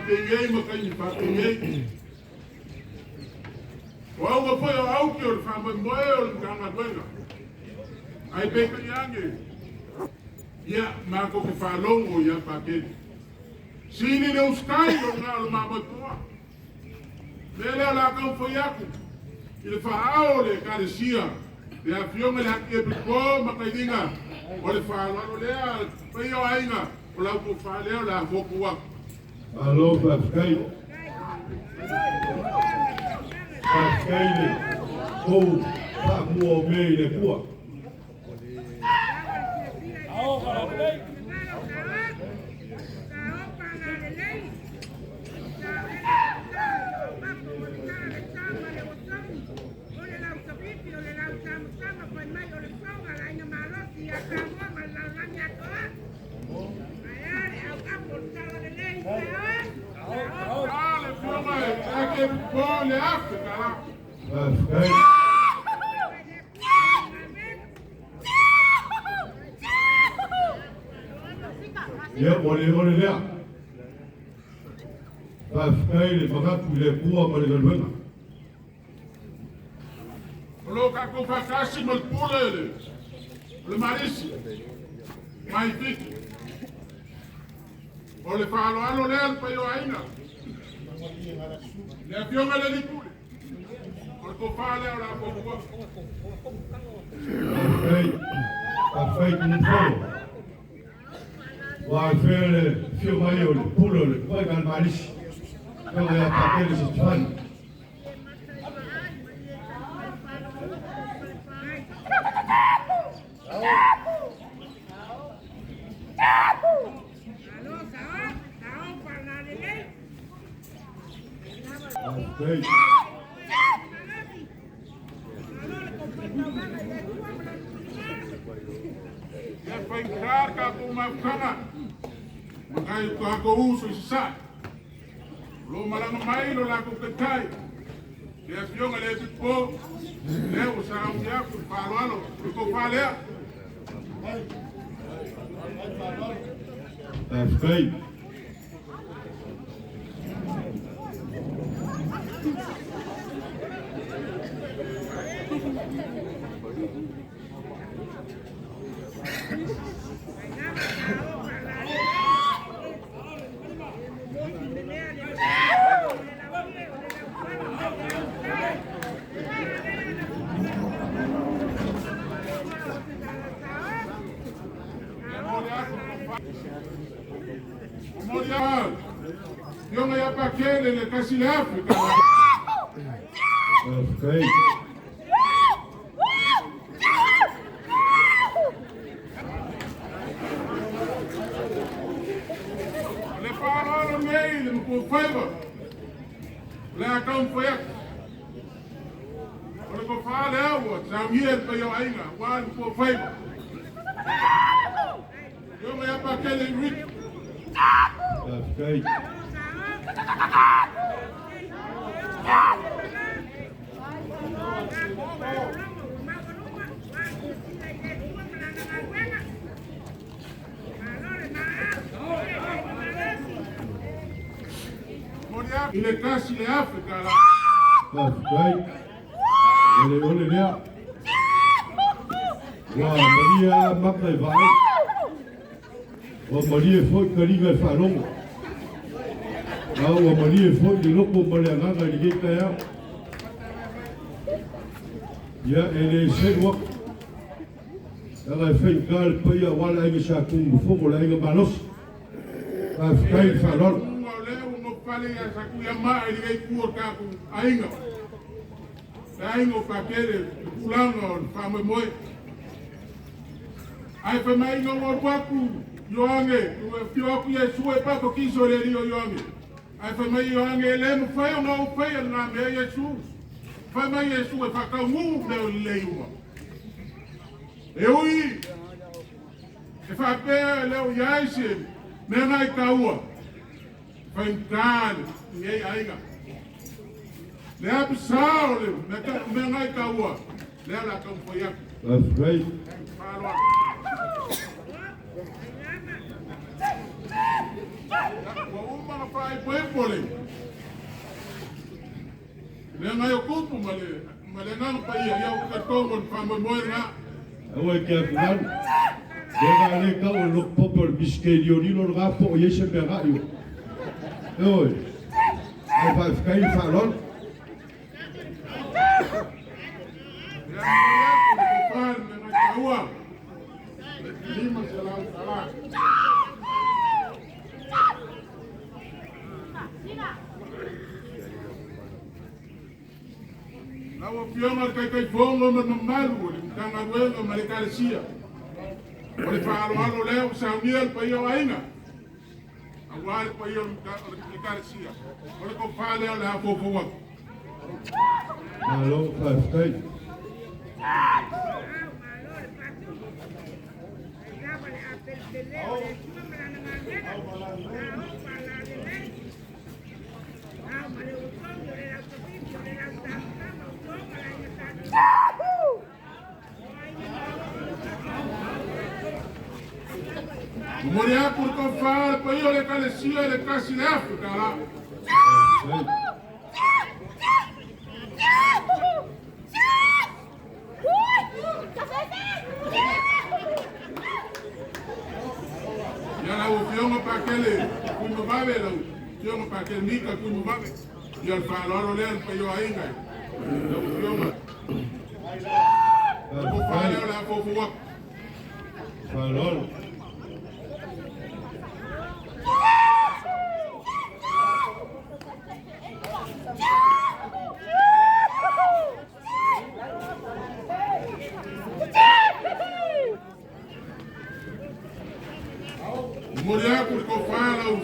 Penei ma taimi faapenei. O auga foi o auki o le faamoemoe o le Matagaluega. Ae peitai ane, ia, matou te faalogo ia Pakele. Sili le usitai o lena o le mamoepoa. Mea lea o le a taumafai atu i le faaao o le Ekalesia, le Afioga i le Akiepikopo Matailiga, o le faaaloalo lea, le paia o aiga, o la outou fa lea o le a fotu atu. Malo faafetai. Faafetai le tou faamua o mea i le Atua. A le Afioga i le Akiepikopo le afe tala. Faafetai. Ia, ua le ole lea. Faafetai le manatu i le Atua ma le galuega. O lo o tatou faatasi ma le pule o le Malisi mai Fiti. O le faaaloalo lea le paia o aiga. Le Afioga i le Alii Pule, o le tofa lea o le a fuafua. Faafetai, faafetai Tumufolo. Ua afea le afio mai o le pule o le Tomaiga a le Malisi, Afioga ia Pakele Setefani. Faafetai. Ia faigata le tatou mafutaga ma nai o tatou uso i Sasae. O lo o malaga mai lo latou taitai, le Afioga i le Epikopo, lea ua sauni atu i le faaaloalo i le tofa lea. Faafetai. Afioga ia Pakele le tasi le afe. Faafetai. O le faaaloalo nei le mapuafaiva o le a taumafai atu. O le tofa lea ua saunia e le paia o aiga aua le mapuafaiva. Afioga ia Pakele Enrique. Faafetai. I le tasi le afe tala. Faafetai. O le ole lea. Ua malie lava maka i vaai. Ua malie foi taliga i faalogo. A ua malie foi le loto ma le agaga i lenei taeao. Ia, e le selu atu. Leaga e faigata le paia aua le aiga Sa Tunumafono, le aiga malosi. Faafetai le faaaloalo. O lea ua nofo ia Satuiamaa i lenei itu o le tatou aiga. Le aiga o Pakele, le tulaga o le faamoemoe. Ae fai mai ina ua alu atu Ioane, ua afio atu Iesu e papatiso i le alii o Ioane. Ae fai mai Ioane, e le mafai ona ou faia lena mea Iesu. Fai mai Iesu e faataunuu mea o lelei uma. E ui e faapea e le o i ai se mea nai taua, faigata lenei aiga. Le apisa o le mea nai taua, lea o le a taumafai atu. Faafetai. Faaaloalo. Ua uma. Ma faaepoepo le le agaga o tupu ma le agaga paia ia o tatou o le faamoemoe lena. Aua e te atugalu. Le ga le tau o le lotu pope o le bisike lilolilo lena po o i ai se mea ga'i o. Ioe. Ae faafetai le faaaloalo. Ia momoli atu le tofa le mea taua $500. Lau Afioga le Taitaifono ma le mamalu o le Matagaluega ma le Ekalesia, o le faaaloalo lea ua saunia le paia o aiga, aua le paia o le Ekalesia. O le tofa lea o le a foufou atu. Malo faafetai. Momoli atu le tofa le paia o le Ekalesia le $1,000. Faafetai. Ia lau Afioga Pakele Tuimavave, lau Afioga Pakele Mika Tuimavave, ia le faaaloalo lea le paia o aiga lau Afioga. O le tofa lea o le a foufou atu. Faaaloalo. Momoli atu le tofa lau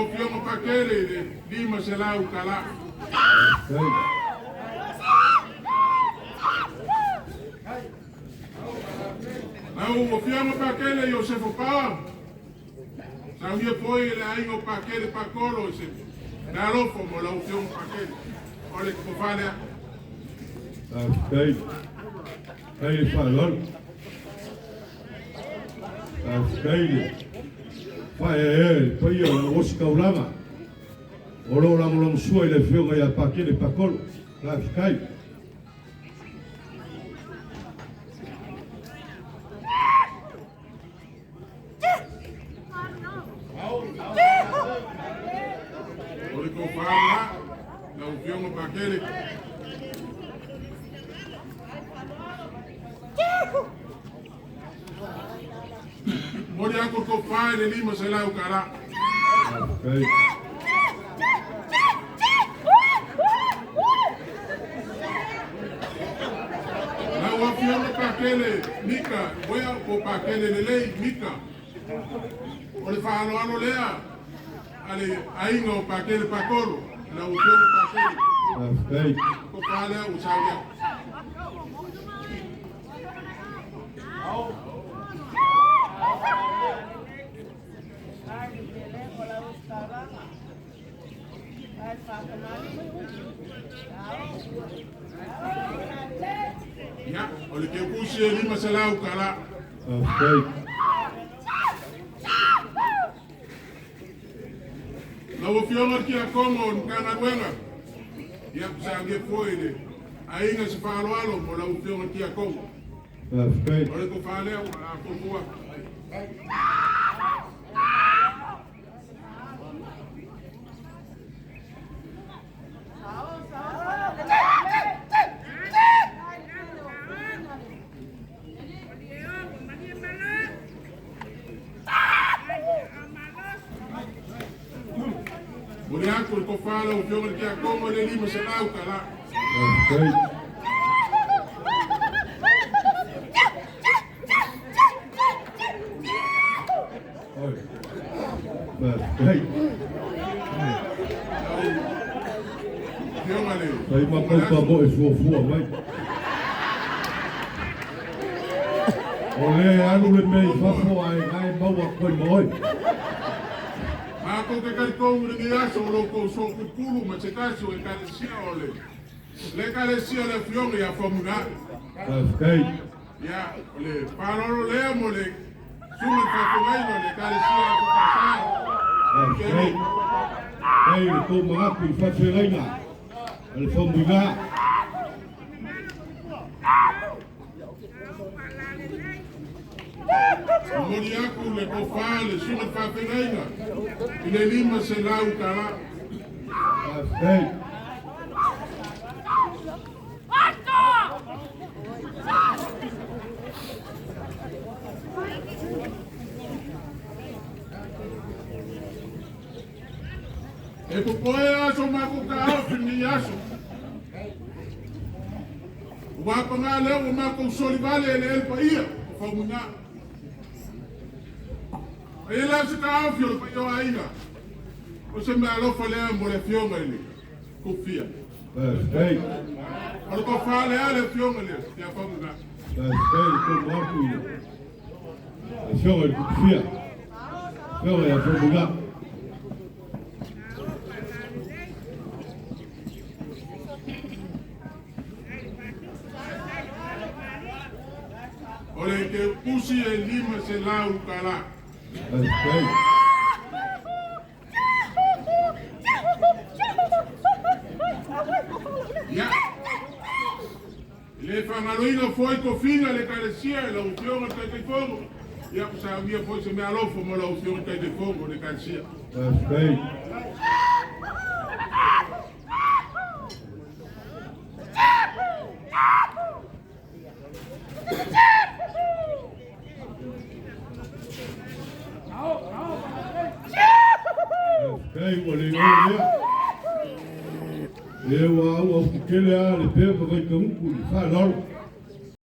Afioga Pakele i le $500. Faafetai. Lau Afioga Pakele Iosefo Paoa, saunia foi le aiga o Pakele Pakolo i se meaalofa mo lau Afioga Pakele. O le tofa lea. Faafetai. Faafetai le faaaloalo. Faafetai le faaeaea i le paia o le ositaulaga o lo o lagolagosua i le afioga ia Pakele Pakolo. Faafetai. O le tofa lea, lau Afioga Pakele. Momoli atu le tofa i le $500. Faafetai. Lau Afioga Pakele Mika, uea po Pakele Lelei Mika. O le faaaloalo lea a le aiga o Pakele Pakolo, lau Afioga Pakele. Faafetai. Tofa lea ua saunia. Ia, o le keukusi e $500. Faafetai. Lau Afioga le Tiakono o le Matagaluega, ia saunia foi le aiga se faaaloalo mo lau Afioga le Tiakono. Faafetai. O le tofa lea ua a foufou atu. Momoli atu le tofa lau Afioga le Tiakono i le $500. Faafetai. Oi. Faafetai. Afioga le Fai ma kau mo e fuafua mai. O le alu le mea i fafo ae gae maua koe ma oe. Matou te talitonu i lenei aso o lo outou sootutulu ma se tasi o ekalesia o le ekalesia o le Afioga ia Faumuina. Faafetai. Ia, o le faaaloalo lea mo le susuga i le faafeagaiga o le ekalesia e Fasa. Faafetai. Faafetai i le tou manatu i le faafeagaiga a le Faumuina. Momoli aku le tofa le susuga i le faafeagaiga i le $500. Faafetai. E popoe aso matou taofi i lenei aso. Ua paga lea ua matou solivale eleele paia o Faumuina. E i ai la se taofi o le paia o aiga, o se meaalofa lea mo le afioga i le Tupufia. Faafetai. O le tofa lea le afioga i le ia Faumuina. Faafetai i le tou manatu i le afioga i le Tupufia, afioga ia Faumuina. O le keutusi e $500. Faafetai. Ia, e le faagaloina foi tofiga le Ekalesia i lau Afioga i le Taitaifono. Ia, ua saunia foi se meaalofa mo lau Afioga i le Taitaifono o le Ekalesia. Faafetai. Faafetai ua le oe lea. E ua au au tetele lava le pea ma Vaitagutu i le faaaloalo.